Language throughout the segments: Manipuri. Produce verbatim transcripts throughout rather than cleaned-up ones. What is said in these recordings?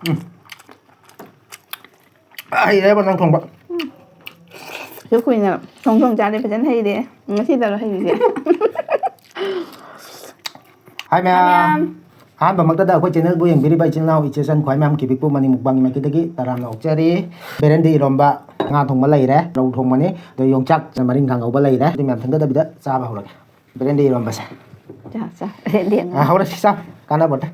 ꯎꯝ꯫ ꯍꯩꯔꯦꯕ ꯅꯪ ꯊꯣꯡꯕ꯫ ꯁꯨ ꯀꯨꯏꯅ ꯊꯣꯡ ꯊꯣꯡ ꯆꯥꯗꯦ, ꯐꯖꯅ ꯍꯩꯔꯦ꯫ ꯉꯁꯤꯗꯔꯣ ꯍꯩꯔꯤꯁꯦ? ꯍꯥꯏ ꯃꯌꯥꯝ꯫ ꯃꯌꯥꯝ꯫ ꯑꯍꯥꯟꯕꯃꯛꯇꯗ ꯑꯩꯈꯣꯏ channelꯕꯨ ꯌꯦꯡꯕꯤꯔꯤꯕ ꯏꯆꯤꯜ ꯏꯅꯥꯎ, ꯏꯆꯦ ꯏꯆꯟ ꯈ꯭ꯋꯥꯏ ꯃꯌꯥꯝ ꯀꯤꯕꯤꯛꯄꯨ ꯃꯅꯤꯡ ꯃꯨꯛꯕꯥꯡꯒꯤ ꯃꯥꯏꯀꯩꯗꯒꯤ ꯇꯔꯥꯝꯅ ꯑꯣꯛꯆꯔꯤ꯫ ꯕꯦꯔꯦꯟꯗꯤ ꯏꯔꯣꯝꯕ, ꯉꯥ ꯊꯣꯡꯕ ꯂꯩꯔꯦ, ꯔꯧ ꯊꯣꯡꯕꯅꯤ, ꯑꯗꯣ ꯌꯣꯡꯆꯥꯛ ꯃꯔꯤꯡ ꯀꯥꯡꯉꯧꯕ ꯂꯩꯔꯦ꯫ ꯑꯗꯨ ꯃꯌꯥꯝ ꯊꯦꯡꯊꯗꯕꯤꯗ ꯆꯥꯕ ꯍꯧꯔꯒꯦ꯫ ꯕꯦꯔꯦꯟꯗꯤ ꯏꯔꯣꯝꯕꯁꯦ꯫ ꯆꯥ, ꯆꯥ꯫ ꯕꯦꯔꯦꯟꯗꯤ ꯑꯃ꯫ ꯑꯥ, ꯍꯧꯔꯁꯤ, ꯆꯥ꯫ ꯀꯥꯟꯅꯕꯣꯠꯇꯦ꯫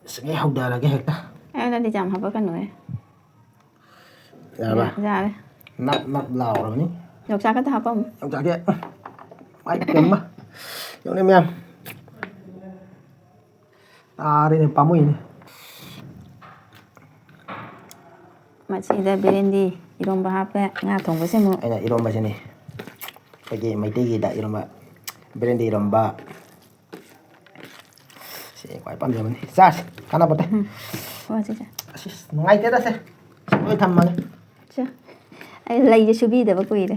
ꯑꯁ, ꯑꯩ ꯍꯧꯗꯔꯒꯦ ꯍꯦꯛꯇ꯫ ꯑꯩꯉꯣꯟꯗꯗꯤ ꯌꯥꯝ ꯍꯥꯄꯛꯀꯅꯨꯍꯦ꯫ ꯌꯥꯔꯕ? ꯌꯥ-, ꯌꯥꯔꯦ꯫ ꯅꯞ ꯅꯞ ꯂꯥꯎꯔꯕꯅꯤ꯫ ꯌꯣꯡꯆꯥꯛ ꯈꯛꯇ ꯍꯥꯞꯄꯝꯃꯨ꯫ ꯌꯣꯡꯆꯥꯛꯁꯦ, ꯃꯥꯏ ꯄꯦꯝꯃ꯫ ꯌꯦꯡꯉꯨꯅꯦ ꯃꯌꯥꯝ꯫ ꯇꯥꯔꯦꯅꯦ, ꯄꯥꯝꯃꯨꯏꯅꯦ꯫ ꯃꯁꯤꯗ ꯕꯦꯔꯦꯟꯗꯤ ꯏꯔꯣꯝꯕ ꯍꯥꯞꯄꯦ, ꯉꯥ ꯊꯣꯡꯕꯁꯦ ꯑꯃꯨꯛ꯫ ꯑꯩꯅ ꯏꯔꯣꯝꯕꯁꯤꯅꯤ꯫ ꯑꯩꯈꯣꯏꯒꯤ ꯃꯩꯇꯩꯒꯤꯗ ꯏꯔꯣꯝꯕ, ꯕꯦꯔꯦꯟꯗꯤ ꯏꯔꯣꯝꯕ꯫ ꯁꯤ ꯈ꯭ꯋꯥꯏ ꯄꯥꯝꯖꯕꯅꯤ꯫ ꯆꯥꯁꯤ, ꯀꯥꯟꯅꯕ ꯄꯣꯠꯇꯦ꯫ ꯎꯝ꯫ ꯍꯣꯏ, ꯆꯦ, ꯆꯦ꯫ ꯑꯁ, ꯅꯨꯡꯉꯥꯏꯇꯦꯗ ꯁꯦ꯫ ꯂꯣꯏ ꯊꯝꯃꯒꯦ꯫ ꯁꯦ꯫ ꯑꯩ ꯂꯩꯁꯦ ꯁꯨꯕꯤꯗꯕ ꯀꯨꯏꯔꯦ꯫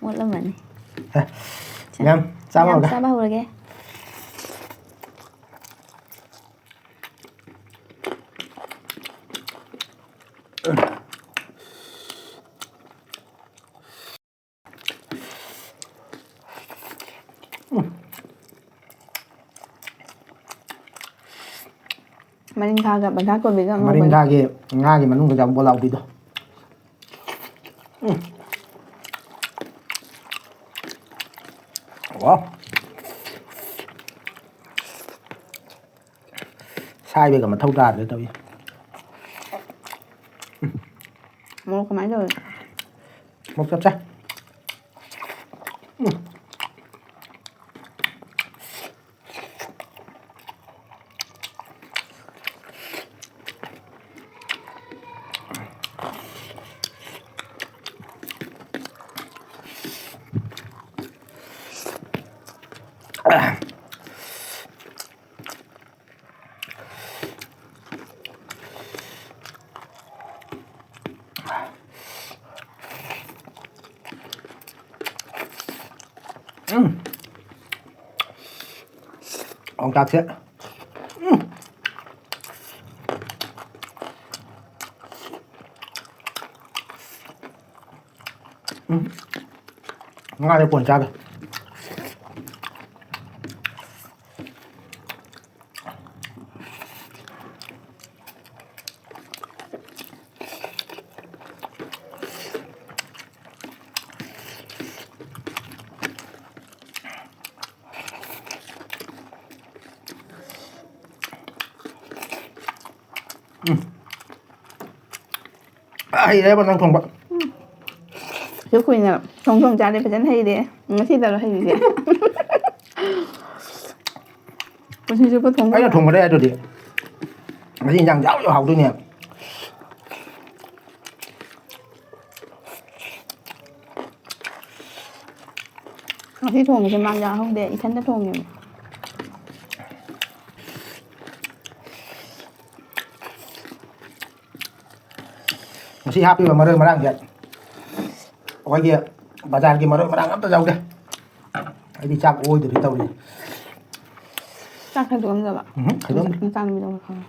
ꯃꯣꯠꯂꯝꯃꯅꯤ꯫ ꯍꯦ꯫ ꯁꯦ꯫ ꯃꯌꯥꯝ ꯆꯥꯕ ꯃꯌꯥꯝ ꯍꯧꯔꯒꯦ꯫ ꯆꯥꯕ ꯍꯧꯔꯒꯦ꯫ ꯃꯔꯤꯡꯈꯥꯒ ꯕꯟꯙꯥꯀꯣꯕꯤꯒ ꯉꯧꯕꯅꯤ꯫ ꯃꯔꯤꯡꯈꯥꯒꯤ ꯉꯥꯒꯤ ꯃꯅꯨꯡꯗ ꯌꯥꯎꯕ ꯕꯣꯂꯥꯎꯕꯤꯗꯣ꯫ ꯎꯝ꯫ ꯋꯥꯎ꯫ ꯁꯥꯏꯕꯒ ꯃꯊꯧ ꯇꯥꯗ꯭ꯔꯦ ꯇꯧꯏ꯫ ꯃꯣꯔꯣꯛ ꯀꯃꯥꯏꯅ ꯇꯧꯋꯤ? ꯃꯣꯔꯣꯛ ꯆꯞ ꯆꯥꯏ꯫ ꯎꯝ꯫ ꯎꯝ꯫ ꯌꯣꯡꯆꯥꯛꯁꯦ꯫ ꯎꯝ꯫ ꯎꯝ꯫ ꯉꯥꯁꯦ ꯀꯣꯟꯅ ꯆꯥꯒꯦ꯫ ꯎꯝ꯫ ꯍꯩꯔꯦꯕ ꯅꯪ ꯊꯣꯡꯕ꯫ ꯁꯨꯛ ꯀꯨꯏꯅ ꯊꯣꯡ ꯊꯣꯡ ꯆꯥꯗꯦ, ꯐꯖꯅ ꯍꯩꯔꯦ꯫ ꯉꯁꯤꯗꯔꯣ ꯍꯩꯔꯤꯁꯦ? ꯄꯨꯟꯁꯤ ꯆꯨꯞꯄ ꯊꯣꯡ ꯑꯩꯅ ꯊꯣꯡꯕꯗ ꯌꯥꯗ꯭ꯔꯗꯤ ꯉꯁꯤ ꯏꯟꯖꯥꯡ ꯌꯥꯎ ꯌꯥꯎ ꯍꯥꯎꯗꯣꯏꯅꯦ꯫ ꯉꯁꯤ ꯊꯣꯡꯉꯤꯁꯦ ꯃꯥ ꯌꯥꯎꯍꯧꯗꯦ, ꯏꯊꯟꯇ ꯊꯣꯡꯉꯦꯕ꯫ ꯉꯁꯤ ꯍꯥꯞꯄꯤꯕ ꯃꯔꯣꯏ ꯃꯔꯥꯡꯁꯦ ꯑꯩꯈꯣꯏꯒꯤ ꯕꯖꯥꯔꯒꯤ ꯃꯔꯣꯏ ꯃꯔꯥꯡ ꯑꯝꯇ ꯌꯥꯎꯗꯦ꯫ ꯑꯩꯗꯤ ꯆꯥꯛ ꯑꯣꯏꯗꯕꯤ ꯇꯧꯔꯤ꯫ ꯆꯥꯛ ꯈꯥꯏꯗꯣꯛꯑꯝꯗꯕ? ꯎꯝ, ꯈꯥꯏꯗꯣꯛꯑꯝꯗꯦ꯫ ꯃꯆꯥ ꯅꯨꯄꯤꯗꯣ ꯈꯪꯉꯦ꯫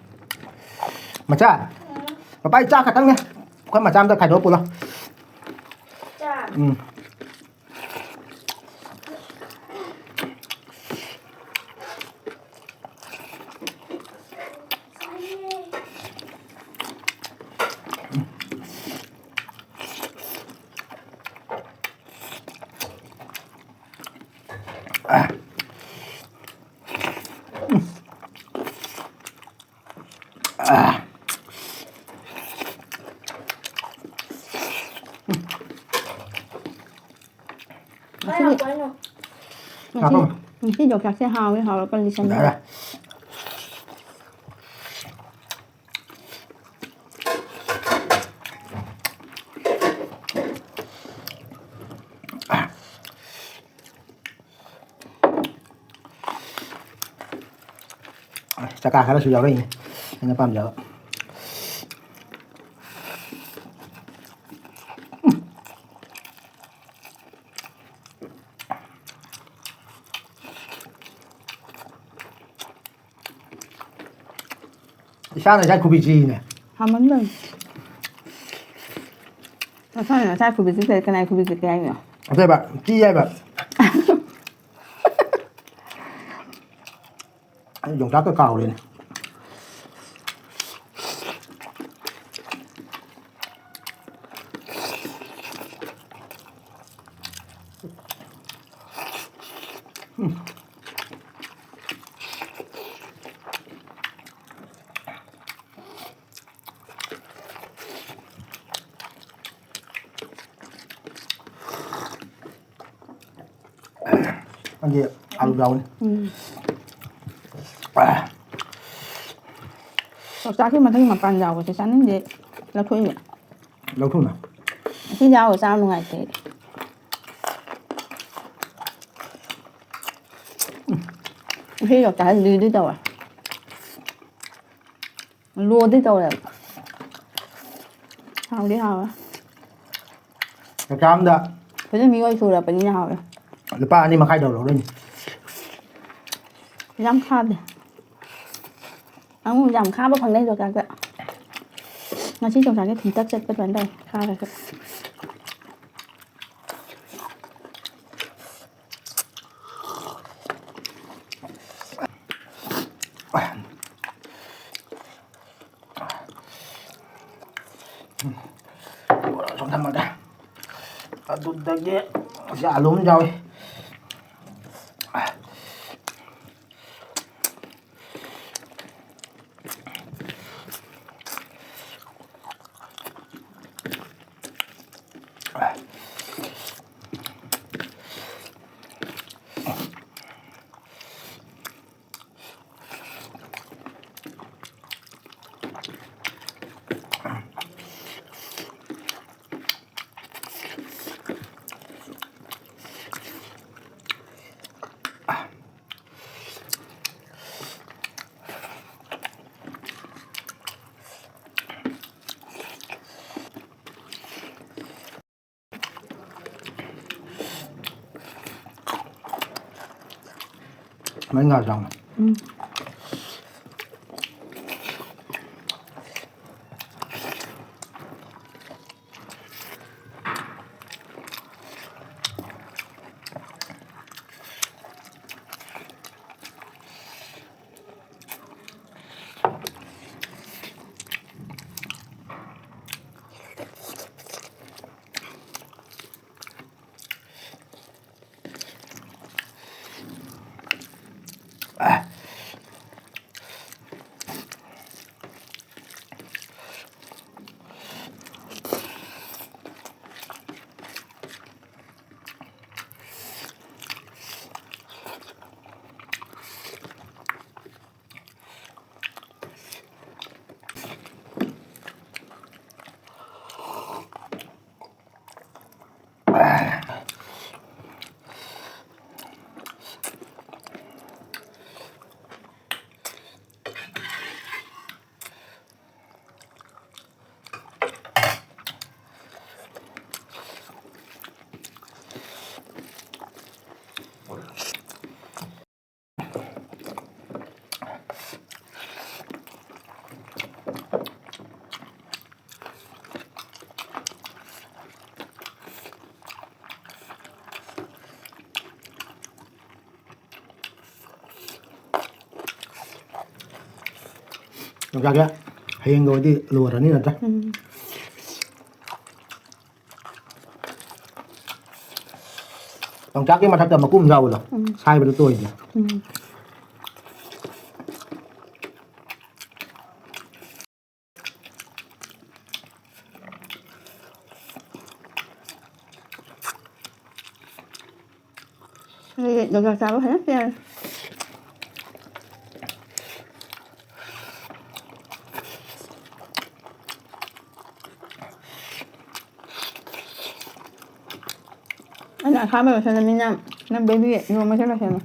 ꯃꯆꯥ, ꯄꯄꯥ, ꯑꯩ ꯆꯥꯛ ꯈꯛꯇꯪꯅꯦ꯫ ꯑꯩꯈꯣꯏ ꯃꯆꯥ ꯑꯝꯇ ꯈꯥꯏꯗꯣꯛꯑ ꯄꯨꯂꯣ꯫ ꯆꯥꯛ? ꯎꯝ꯫ ꯉꯁꯤꯗꯤ, ꯉꯁꯤ, ꯉꯁꯤ ꯌꯣꯡꯆꯥꯛꯁꯦ ꯍꯥꯎꯋꯦ, ꯍꯥꯎꯔ ꯀꯜꯂꯤ ꯆꯥꯅꯤꯡꯉꯦ꯫ ꯌꯥꯔꯦ꯫ ꯆꯀꯥ ꯈꯔꯁꯨ ꯌꯥꯎꯔꯛꯏꯅꯦ ꯑꯩꯅ ꯄꯥꯝꯖꯕ꯫ ꯏꯁꯥꯅ ꯏꯁꯥ ꯈꯨꯕꯤ ꯆꯤꯅꯦ꯫ ꯍꯥꯃꯟꯕꯅꯤ꯫ ꯅꯁꯥꯅ ꯅꯁꯥ ꯈꯨꯕꯤ ꯆꯤꯛꯇ꯭ꯔꯗꯤ ꯀꯅꯥꯏ ꯈꯨꯕꯤ ꯆꯤꯛꯀꯦ ꯍꯥꯏꯅꯣ? ꯑꯇꯩꯕ, ꯆꯤ ꯍꯥꯏꯕ꯫ ꯑꯩ ꯌꯣꯡꯆꯥꯛꯀ ꯀꯥꯎꯔꯦꯅꯦ꯫ ꯑꯗꯤ ꯑꯂꯨ ꯌꯥꯎꯅꯤ꯫ ꯎꯝ꯫ ꯌꯣꯡꯆꯥꯛꯀꯤ ꯃꯊꯪ ꯃꯄꯥꯟ ꯌꯥꯎꯕꯁꯦ ꯆꯥꯅꯤꯡꯗꯦ꯫ ꯂꯧꯊꯣꯛꯏꯅꯦ꯫ ꯂꯧꯊꯣꯛꯅ꯫ ꯑꯁꯤ ꯌꯥꯎꯔ ꯆꯥꯕ ꯅꯨꯡꯉꯥꯏꯇꯦ ꯑꯩꯗꯤ꯫ ꯎꯝ꯫ ꯑꯁꯤ ꯌꯣꯡꯆꯥꯛꯁꯦ ꯂꯤꯗꯤ ꯇꯧꯋꯦ꯫ ꯂꯣꯗꯤ ꯇꯧꯋꯦꯕ꯫ ꯍꯥꯎꯗꯤ ꯍꯥꯎꯋꯦ꯫ ꯀꯀꯥ ꯑꯝꯗ ꯐꯖꯅ ꯃꯤꯑꯣꯏ ꯁꯨꯔꯕꯅꯤꯅ ꯍꯥꯎꯋꯦ꯫ ꯂꯨꯄꯥ ꯑꯅꯤ ꯃꯈꯥꯏꯗ ꯂꯧꯔꯣꯏꯅꯦ꯫ ꯌꯥꯝ ꯈꯥꯗꯦ꯫ ꯑꯃꯨꯛ ꯌꯥꯝ ꯈꯥꯕ ꯐꯪꯗꯦ ꯌꯣꯡꯆꯥꯛꯇ꯫ ꯉꯁꯤ ꯌꯣꯡꯆꯥꯛꯁꯦ ꯊꯨꯝꯇꯛ ꯆꯠꯄ ꯑꯗꯨꯃꯥꯏꯅ ꯇꯧꯋꯦ, ꯈꯥꯔꯁꯨ꯫ ꯁꯨꯝ ꯊꯝꯃꯒꯦ꯫ ꯑꯗꯨꯗꯒꯤ ꯁꯤ ꯑꯂꯨ ꯑꯃ ꯌꯥꯎꯏ꯫ ꯃꯍꯤ ꯉꯥ ꯆꯥꯡꯅ꯫ ꯎꯝ꯫ ꯌꯣꯡꯆꯥꯛꯁꯦ ꯍꯌꯦꯡꯒ ꯑꯣꯏꯗꯤ ꯂꯣꯏꯔꯅꯤ ꯅꯠꯇ꯭ꯔꯥ? ꯎꯝ꯫ ꯌꯣꯡꯆꯥꯛꯀꯤ ꯃꯊꯛꯇ ꯃꯀꯨ ꯑꯃ ꯌꯥꯎꯕꯗꯣ, ꯎꯝ꯫ ꯁꯥꯏꯕꯗ ꯇꯣꯏꯗꯅ꯫ ꯎꯝ꯫ ꯑꯗꯨꯗꯤ ꯌꯣꯡꯆꯥꯛ ꯆꯥꯕ ꯐꯖꯅ ꯄꯦꯜꯂꯦ꯫ ꯑꯩꯅ ꯑꯁꯥꯕ ꯂꯣꯏꯁꯜꯂꯃꯤꯅ ꯅꯪ ꯕꯦꯕꯤ ꯌꯣꯟꯕ ꯆꯠꯈ꯭ꯔꯁꯦꯅ꯫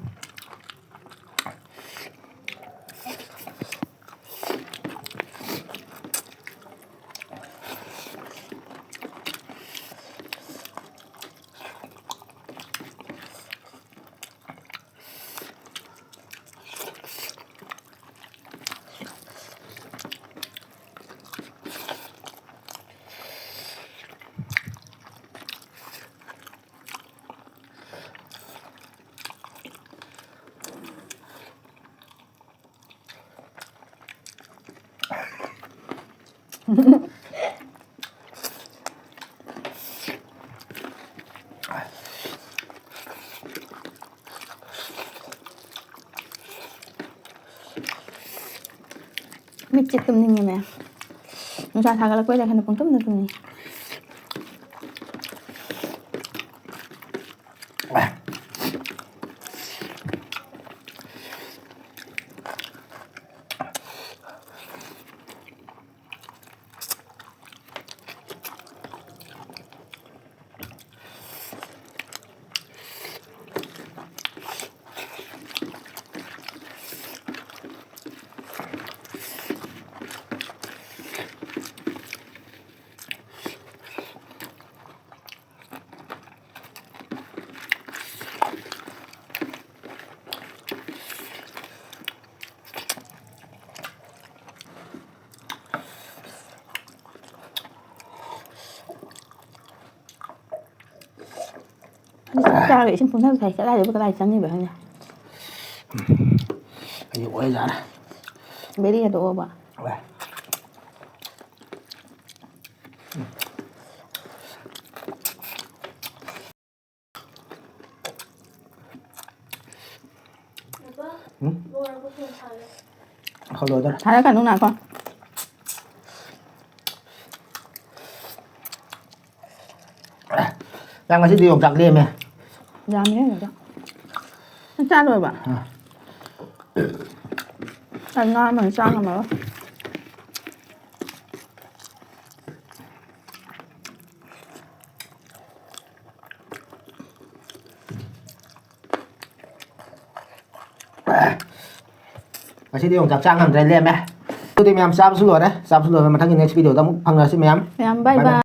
ꯃꯤꯠꯁꯦ ꯇꯨꯝꯅꯤꯡꯉꯦ ꯃꯌꯥꯝ꯫ ꯅꯨꯡꯁꯥ ꯁꯥꯒꯠꯂꯛꯄꯩꯔ ꯈꯪꯗꯦ, ꯄꯪꯇꯨꯝꯗ ꯇꯨꯝꯅꯤꯡꯉꯦ꯫ ꯑꯗꯨ ꯆꯥꯛ ꯆꯥꯔꯒ ꯏꯁꯤꯡ ꯄꯨꯝꯊꯕ ꯊꯛꯑꯦ꯫ ꯀꯗꯥꯏꯗꯕꯨ ꯀꯗꯥꯏ ꯆꯪꯉꯤꯕ ꯈꯪꯗꯦ꯫ ꯑꯩ ꯑꯣꯏꯖꯥꯠꯅꯦ꯫ ꯕꯦꯔꯤ ꯍꯦꯗꯣꯛꯑꯣꯕ꯫ ꯍꯣꯏ꯫ ꯎꯝ? ꯍꯧꯔꯣ ꯑꯗꯨꯝ꯫ ꯊꯥꯔꯛꯀꯅꯨ, ꯉꯥꯏꯈꯣ꯫ ꯌꯥꯝ ꯉꯁꯤꯗꯤ ꯌꯣꯡꯆꯥꯛ ꯂꯦꯝꯃꯦ꯫ ꯌꯥꯝꯃꯦ ꯌꯣꯡꯆꯥꯛ꯫ ꯅꯪ ꯆꯥ ꯂꯣꯏꯔꯕ? ꯑꯥ꯫ ꯑꯩ ꯉꯥ ꯑꯃ ꯆꯥ ꯉꯝꯃꯔꯣꯏ꯫ ꯉꯁꯤꯗꯤ ꯌꯣꯡꯆꯥꯛ ꯆꯥ ꯉꯝꯗ꯭ꯔꯦ, ꯂꯦꯝꯃꯦ꯫ ꯑꯗꯨꯗꯤ ꯃꯌꯥꯝ ꯆꯥꯕꯁꯨ ꯂꯣꯏꯔꯦ꯫ ꯆꯥꯕꯁꯨ ꯂꯣꯏꯔꯦ꯫ ꯃꯊꯪꯒꯤ next video ꯗ ꯑꯃꯨꯛ ꯐꯪꯅꯔꯁꯤ ꯃꯌꯥꯝ꯫ ꯃꯌꯥꯝ bye bye bye꯫